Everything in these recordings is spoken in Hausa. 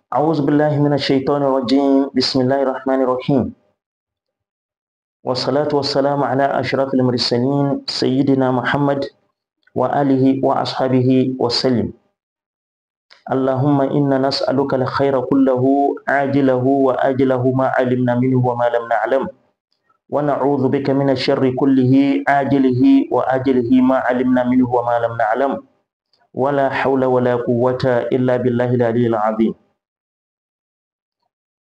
أعوذ بالله من الشيطان الرجيم. بسم الله الرحمن الرحيم، والصلاة والسلام على أشرف المرسلين سيدنا محمد وآله وأصحابه وسلم. اللهم إنا نسألك الخير كله عاجله وآجله ما علمنا منه وما لم نعلم، ونعوذ بك من الشر كله عاجله وآجله ما علمنا منه وما لم نعلم، ولا حول ولا قوة إلا بالله العلي العظيم.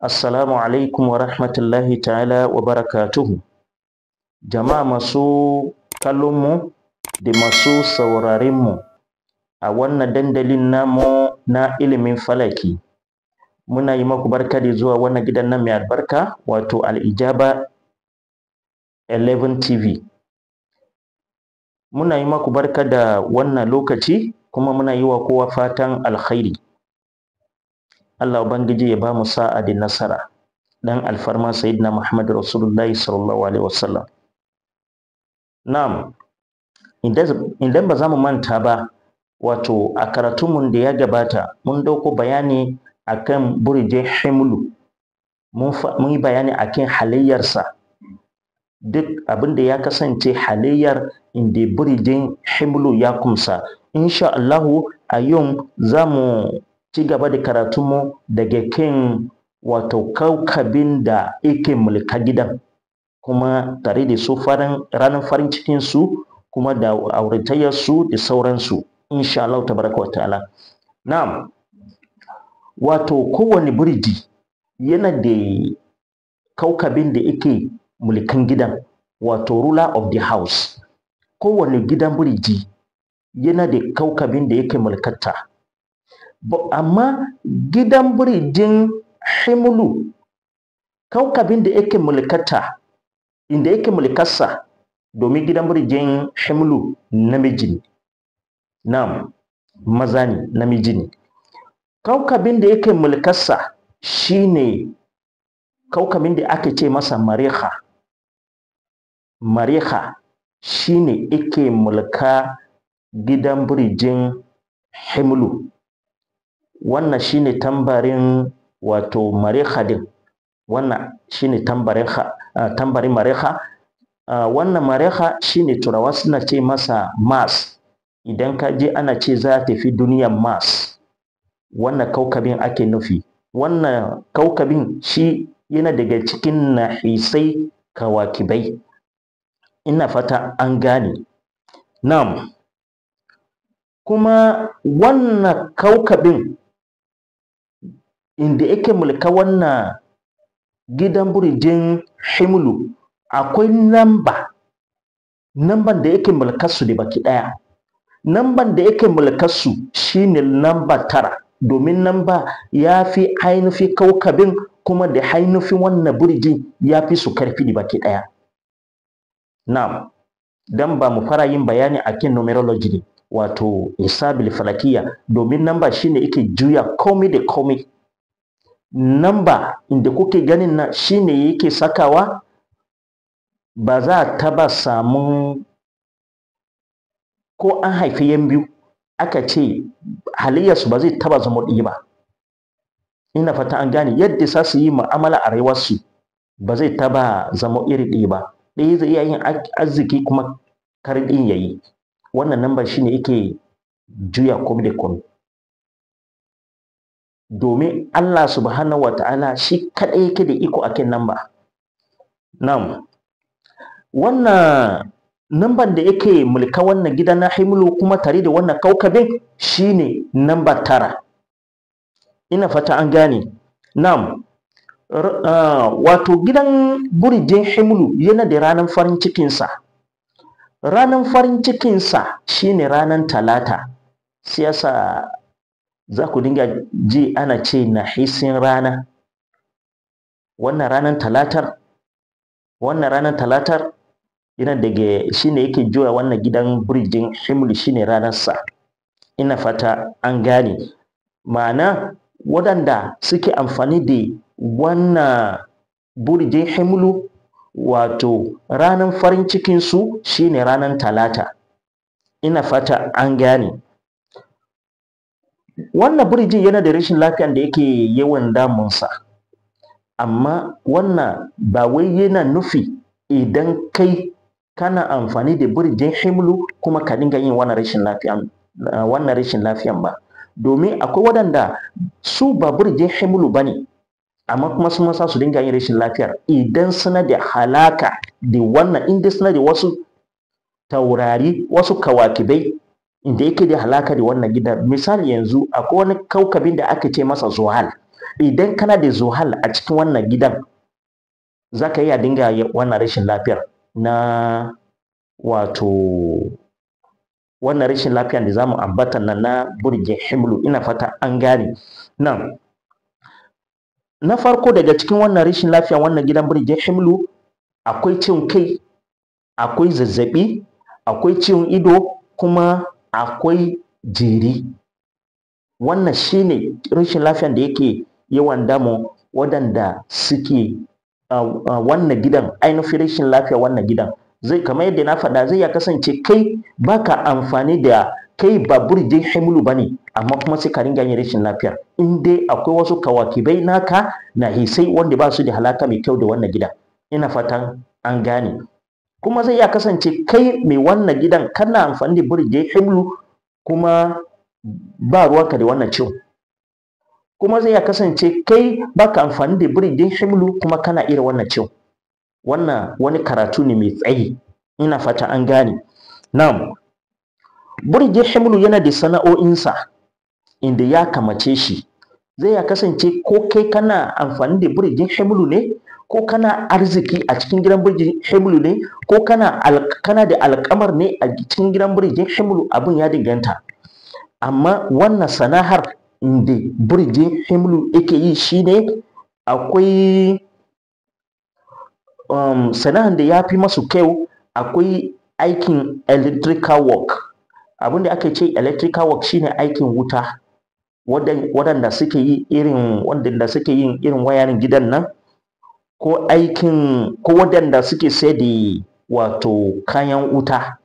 Assalamu alaikum wa rahmatullahi ta'ala wa barakatuhu. Jama'a masu kallonmu da masu sauraronmu a wannan dandalin namu na ilimin falaki, muna yi maku barka da zuwa wannan gidan nan mai albarka, wato Al-Ijaba 11 TV. Muna yi maku barka da wannan lokaci, kuma muna yi wa kowa fatan alkhairi. Allah Ubangiji ya ba mu sa'a da nasara dan alfarma Sayyidina Muhammad Rasulullahi sallallahu alaihi wasallam. Na'am, idan ba za mu manta ba, wato a karatunmu da ya gabata mun dauko bayani akan burjin Himlu. Mun yi bayani akan halayyarsa, duk abin da ya kasance halayyar inda burjin Himlu ya kumsa. Insha Allahu a yau za mu ci gaba da karatunmu daga kan wato kaukabin da yake mulka gidan, kuma tare da su ranar farin cikinsu, kuma da auratayyarsu da sauransu, insha Allah tabaraka wa ta'ala. Na'am, wato kowane burji yana da kaukabin da yake mulkan gidan, wato ruler of the house. Kowane gidan burji yana da kaukabin da yake mulkata. Amma gidan burjin Himlu, kaukabin da yake mulkata, inda yake mulkarsa, domin gidan burjin Himlu namiji ne. Na'am, maza ne, namiji ne. Kaukabin da yake mulkarsa shine kaukabin da ake ce masa Mariha. Mariha shine yake mulka gidan burjin Himlu. Wannan shine tambarin wato Mariha din. Wannan shine tambarin tambarin Mariha. Wannan Mariha shine Turawa suna ce masa Mars. Idan ka je ana ce za ta tafi duniyar Mars, wannan kaukabin ake nufi. Wannan kaukabin shi yana daga cikin nahisai kawakibai. Ina fata an gane. Na'am, kuma wannan kaukabin inda yake mulka wannan gidan burjin Himlu, akwai namban da yake mulkarsu da baki ɗaya. Namban da yake mulkarsu shine namba 9, domin namba ya fi ainihin kaukabin kuma da ainihin wannan burjin ya fi su karfi da baki ɗaya. Na'am, dan ba mu fara yin bayani akan numerology ne, wato hisabil falakiya, domin namba shine yake juya komai da komai. Namba inda kuke ganin na shine yake sakawa ba za a taba samun ko an haifi yan biyu aka ce halayyarsu ba zai taba zama ɗaya ba. Ina fata an gane yadda za su yi mu'amala a rayuwarsu ba zai taba zama iri ɗaya ba. Ɗaya zai iya yin arziki kuma kar ɗin ya yi. Wannan namba shine yake juya komai da komai. Domin Allah subhanahu wa ta'ala shi kaɗai yake da iko akan namba. Na'am, wannan namban da yake mulka wannan gida na Himlu kuma tare da wannan kaukabin shine namba 9. Ina fata an gane. Na'am, wato gidan burjin Himlu yana da ranar farin cikinsa. Ranar farin cikinsa shine ranar Talata. Siyasa za ku dinga ji ana ce nahisin rana. Wannan ranar Talatar, wannan ranar Talatar yana daga shine yake juya wannan gidan burjin Himlu, shine ranarsa. Ina fata an gane. Ma'ana waɗanda suke amfani da wannan burjin Himlu, wato ranar farin cikinsu shine ranar Talata. Ina fata an gane. Wannan burjin yana da rashin lafiyan da yake yawan damunsa, amma wannan ba wai yana nufi idan kai kana amfani da burjin himlu kuma ka dinga yin wannan rashin lafiyan, wannan rashin lafiyan ba. Domin akwai waɗanda su ba burjin himlu ba ne, amma kuma su sa su dinga yin rashin lafiyar idan suna da halaka da wannan, inda suna da wasu taurari, wasu kawakibai inda yake da halaka da wannan gidan. Misali yanzu akwai wani kaukabin da aka ce masa zuhal. Idan kana da zuhal a cikin wannan gidan, za ka iya dinga wannan rashin lafiyar na wato wannan rashin lafiyar da za mu ambata nan na burjin himlu. Ina fata an gane. Nan na farko daga cikin wannan rashin lafiya wannan gidan burjin himlu, akwai ciwon kai, akwai zazzabi, akwai ciwon ido, kuma akwai jiri. Wannan shine rashin lafiyan da yake yawan damu waɗanda suke wannan gidan, ainihin rashin lafiya wannan gidan. Zai kamar yadda na faɗa, zai ya kasance kai baka amfani da kai ba burjin himlu bane, amma kuma sai ka ringa yin rashin lafiyar in dai akwai wasu kawakibai naka na hisai wanda ba su da halaka mai kyau da wannan gidan. Ina fatan an gane. Kuma zai iya kasance kai mai wannan gidan kana amfani da burjin himlu kuma ba ruwanka da wannan ciwon. Kuma zai iya kasance kai baka amfani da burjin himlu kuma kana irin wannan ciwon. Wannan wani karatu ne mai tsayi. Ina fata an gane. Na'am, burjin himlu yana da sana'o'insa inda ya kamace shi. Zai iya kasance ko kai kana amfani da burjin himlu ne, ko kana arziki a cikin gidan burjin himlu ne, ko kana da alkamar ne a cikin gidan burjin himlu, abin ya dinganta. Amma wannan sana'ar inda burjin himlu yake yi shine akwai sana'ar da ya fi masu kyau. Akwai aikin electrical work. Abin da ake ce electrical work shine aikin wuta, waɗanda suke yi irin waɗanda suke yin irin wayarin gidan nan, ko aikin ko waɗanda suke sayar da wato kayan wuta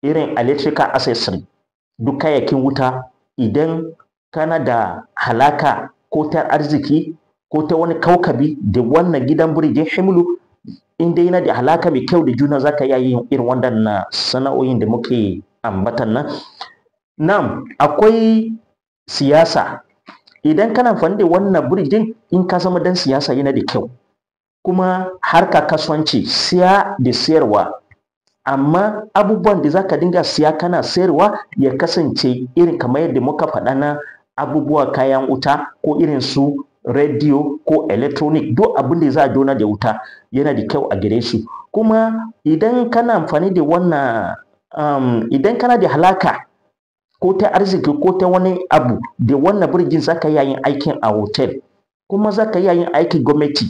irin electrical accessory, duk kayayyakin wuta. Idan kana da halaka ko ta arziki ko ta wani kaukabi da wannan gidan burjin himlu, in dai yana da halaka mai kyau da juna, za ka iya yin irin waɗannan sana'o'in da muke ambatan nan. Na'am, akwai siyasa. Idan kana amfani da wannan burjin, in ka zama dan siyasa yana da kyau. Kuma harka kasuwanci, siya da sayarwa, amma abubuwan da zaka dinga siya kana sayarwa ya kasance irin kamar yadda muka faɗa na abubuwa kayan wuta, ko irin su radio ko electronic, duk abin da za a jona da wuta yana da kyau a gare su. Kuma idan kana amfani da wannan idan kana da halaka ko ta arziki ko ta wani abu da wannan burjin, zaka iya yin aikin a hotel, kuma zaka iya yin aikin gwamnati,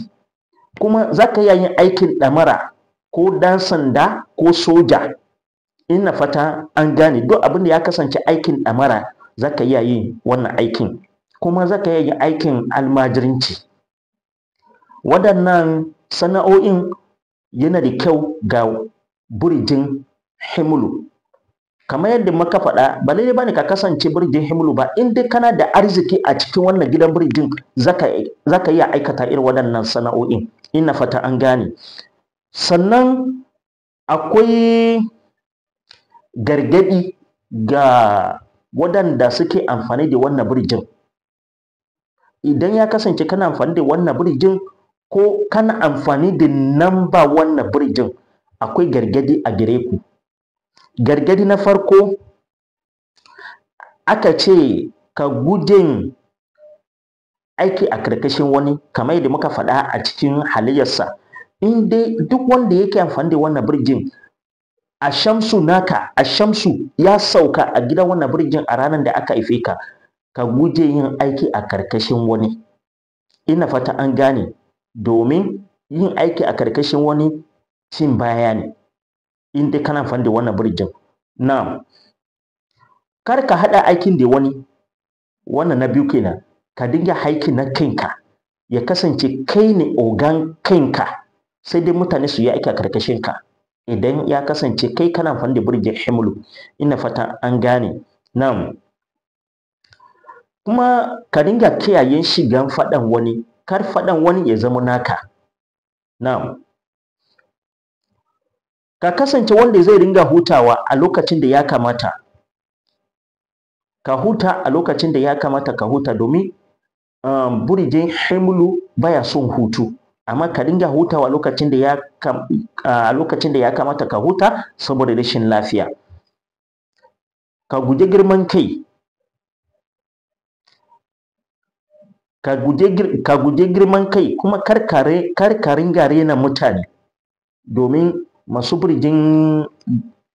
kuma zaka iya yin aikin ɗamara ko ɗan sanda ko soja. Ina fata an gane. Duk abin da ya kasance aikin ɗamara zaka iya yin wannan aikin. Kuma zaka iya yin aikin almajiranci. Waɗannan sana'o'in yana da kyau ga burjin himlu. Kamar yadda muka faɗa, ba lallai bane ka kasance burjin himlu ba, in dai kana da arziki a cikin wannan gidan burjin, zaka iya aikata irin waɗannan sana'o'in. Ina fata an gane. Sannan akwai gargaɗi ga waɗanda suke amfani da wannan burjin. Idan ya kasance kana amfani da wannan burjin ko kana amfani da namba wannan burjin, akwai gargaɗi a gare ku. Gargaɗi na farko, aka ce ka gujin aiki a karkashin wani, kamar yadda muka faɗa a cikin halayyarsa. In dai duk wanda yake amfani da wannan burjin, a shamsu naka, a shamsu ya sauka a gidan wannan burjin a ranar da aka haife ka, ka guje yin aiki a karkashin wani. Ina fata an gane. Domin yin aiki a karkashin wani cin baya ne in dai kana amfani da wannan burjin. Na'am, kar ka haɗa aikin da wani. Wannan na biyu kenan. Ka dinga aiki na kanka, ya kasance kai ne ogan kanka, sai dai mutane su yi aiki a karkashin ka idan ya kasance kai kana amfani da burjin himlu. Ina fata an gane. Na'am, Kuma ka dinga kiyaye shigan faɗan wani, kar faɗan wani ya zama naka. Na'am. Ka kasance wanda zai ringa hutawa a lokacin da ya kamata. Ka huta a lokacin da ya kamata ka huta, domin burijin himlu baya son hutu. Amma ka dinga hutawa lokacin da ya a lokacin da ya kamata ka huta saboda rashin lafiya. Ka guje girman kai. Ka guje girman kai, kuma kar ka ringa rena mutane, domin masu burijin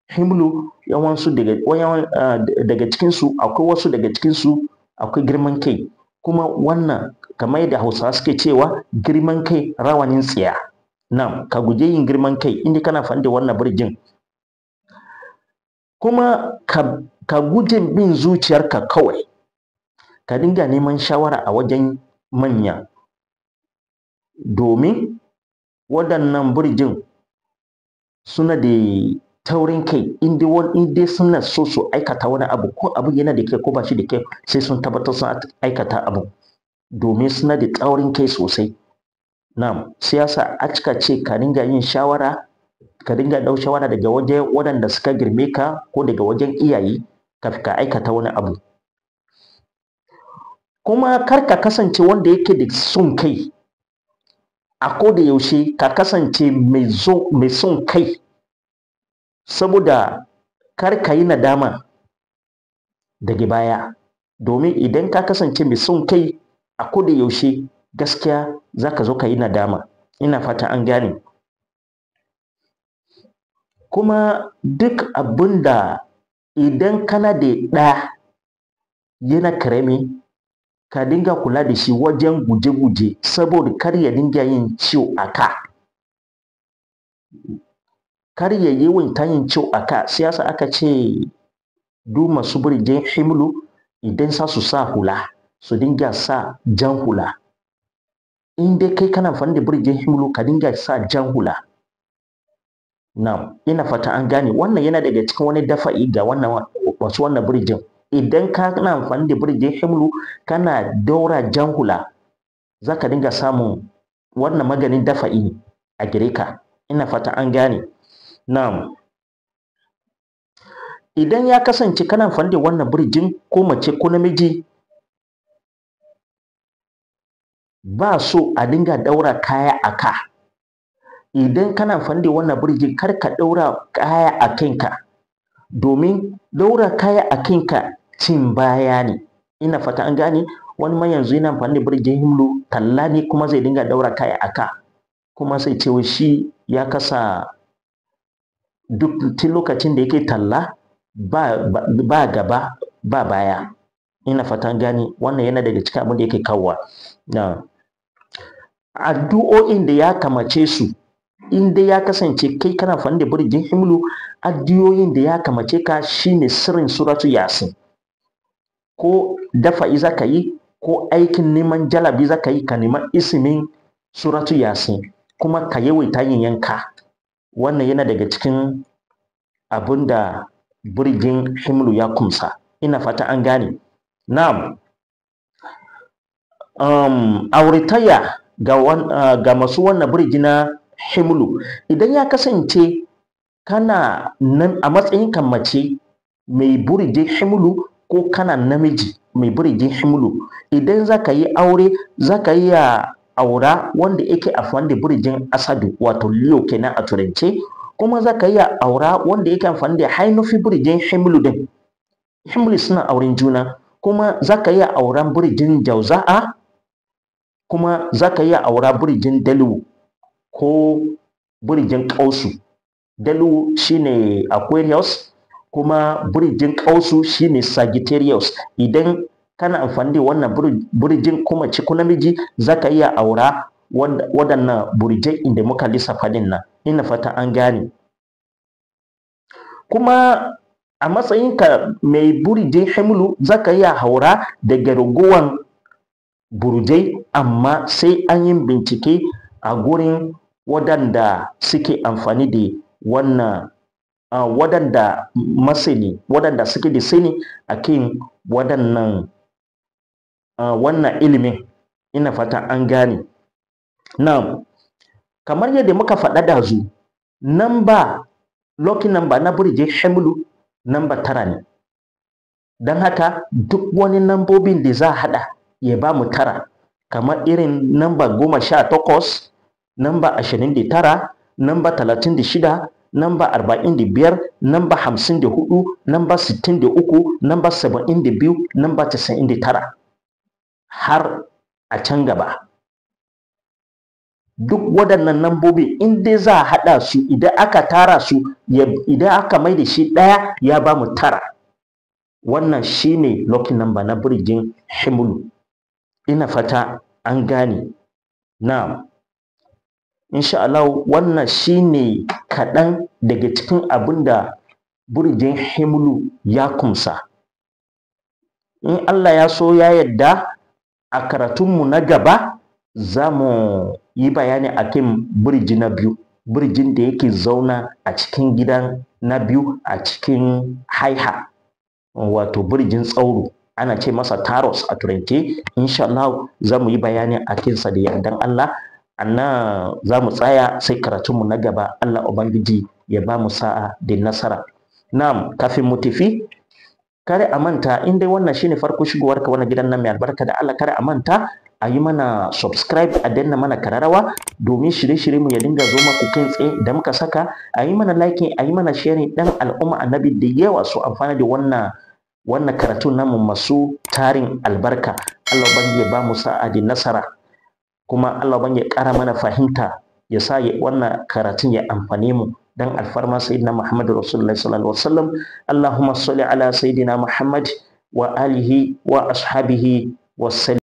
himlu yawansu daga cikinsu akwai wasu daga cikinsu akwai girman kai. Kuma wannan kamar yadda Hausawa suke cewa girman kai rawanin tsiya. Na'am, ka guje yin girman kai inda kana amfani da wannan burijin. Kuma ka guje bin zuciyarka kawai. Ka dinga neman shawara a wajen manya, domin waɗannan burijin suna da taurin kai. In dai suna so su aikata wani abu, ko abu yana da kyau ko ba shi da kyau, sai sun tabbatar sun aikata abu, domin suna da taurin kai sosai. Na'am, siyasa a cika ce ka dinga yin shawara, ka dinga ɗau shawara daga wajen waɗanda suka girme ka ko daga wajen iyaye kafin ka aikata wani abu. Kuma kar ka kasance wanda yake da son kai a ko da yaushe. Ka kasance mai son kai, saboda kar ka yi nadama daga baya. Domin idan ka kasance mai son kai a ko da yaushe, gaskiya za ka zo ka yi nadama. Ina fata an gane. Kuma duk abin da idan kana da ɗa yana karami, ka dinga kula da shi wajen guje-guje, saboda kar ya dinga yin ciwo a ka. Kar ya yawaita yin ciwo a ka. Siyasa aka ce duk masu burijin himlu idan sa su sa hula, su dinga sa jan hula. In dai kai kana amfani da burijin himlu, ka dinga sa jan hula. Na'am, ina fata an gane. Wannan yana daga cikin wani dafa'i ga wannan masu wannan burijin. Idan kana amfani da burijin himlu, kana daura jan hula, za ka dinga samun wannan maganin dafa'i ne a gare ka. Ina fata an gane. Na'am. Idan ya kasance kana amfani da wannan burijin, ko mace ko namiji, ba so a dinga daura kaya a ka. Idan kana amfani da wannan burijin, kar ka daura kaya a kanka, domin daura kaya a kanka cin baya ne. Ina fata an gane. Wani ma yanzu yana amfani da burijin himlu talla ne, kuma zai dinga daura kaya a ka, kuma sai ce shi ya kasa duk tun lokacin da yake talla ba gaba ba baya. Ina fata an gane. Wannan yana daga cikin abin da yake kawowa. Na addu'o'in da ya kamace su, in dai ya kasance kai kana amfani da burijin himlu, addu'o'in da ya kamace ka shine sirrin suratu Yasin. Ko dafa'i za ka yi, ko aikin neman jalabi za ka yi, ka nema ismin suratu Yasin, kuma ka yawaita yin yanka. Wannan yana daga cikin abin da burijin himlu ya kumsa. Ina fata an gane. Na'am. Auratayya ga masu wannan buriji na himlu, idan ya kasance kana a matsayin kan mace mai burijin himlu, ko kana namiji mai burijin himlu, idan za ka yi aure, za ka iya aura wanda yake amfani da burijin asadu, wato Leo kenan a turance. Kuma za ka iya aura wanda yake amfani da hainufi burijin himlu din. Himlu suna auren juna. Kuma za ka iya auren burijin jauza'a, kuma za ka iya aura burijin dalu ko burijin ƙausu. Dalu shine Aquarius, kuma burijin ƙausu shine Sagittarius. Idan kana amfani da wannan burijin, ko mace ko namiji, za ka iya aura waɗannan burijai inda muka lissafa din nan. Ina fata an gane. Kuma a matsayinka mai burijin himlu, za ka iya haura daga ragowan burjai, amma sai an yi bincike a gurin waɗanda suke amfani da wannan, waɗanda masani, waɗanda suke da sani akan waɗannan wannan ilimin. Ina fata an gane. Na'am, kamar yadda muka faɗa dazu, namba lucky number na burjin Himlu namba 9 ne. Don haka duk wani nambobin da za a haɗa ya ba mu 9, kamar irin namba 18, namba 29, namba 36, namba 45, namba 54, namba 63, namba 72, namba 99 har a can gaba. Duk waɗannan nambobi in dai za a haɗa su, idan aka tara su, idan aka mai da shi ɗaya ya ba mu 9. Wannan shine lucky number na burjin Himlu. Ina fata an gane. Na'am, insha Allah wannan shine kaɗan daga cikin abin da burjin Himlu ya kumsa. In Allah ya so ya yarda, a karatunmu na gaba za mu yi bayani akan burji na biyu, burjin da yake zauna a cikin gidan na biyu a cikin haiha, wato burjin tsauro, ana ce masa Taurus a turance. Insha Allah za mu yi bayani a kansa da yardan Allah. Annan za mu tsaya sai karatunmu na gaba. Allah Ubangiji ya ba mu sa'a da nasara. Na'am, kafin mu tafi, kare a manta, in dai wannan shine farko shigowarka wannan gidan nan mai albarka, da Allah kare a manta a yi mana subscribe, a danna mana kararrawa domin shirye-shirye mu ya dinga zo maku kai tsaye da muka saka. A yi mana liking, a yi mana sharing, dan al'umma annabi da yawa su amfana da wannan karatu namu masu tarin albarka. Allah Ubangiji ya ba mu sa'a da nasara, kuma Allah Ubangiji ya ƙara mana fahimta, ya sa wannan karatun ya amfane mu dan alfarma sayyidina Muhammad Rasulullahi sallallahu alaihi wasallam. Allahumma salli ala sayyidina Muhammad wa alihi wa ashabihi wa sallam.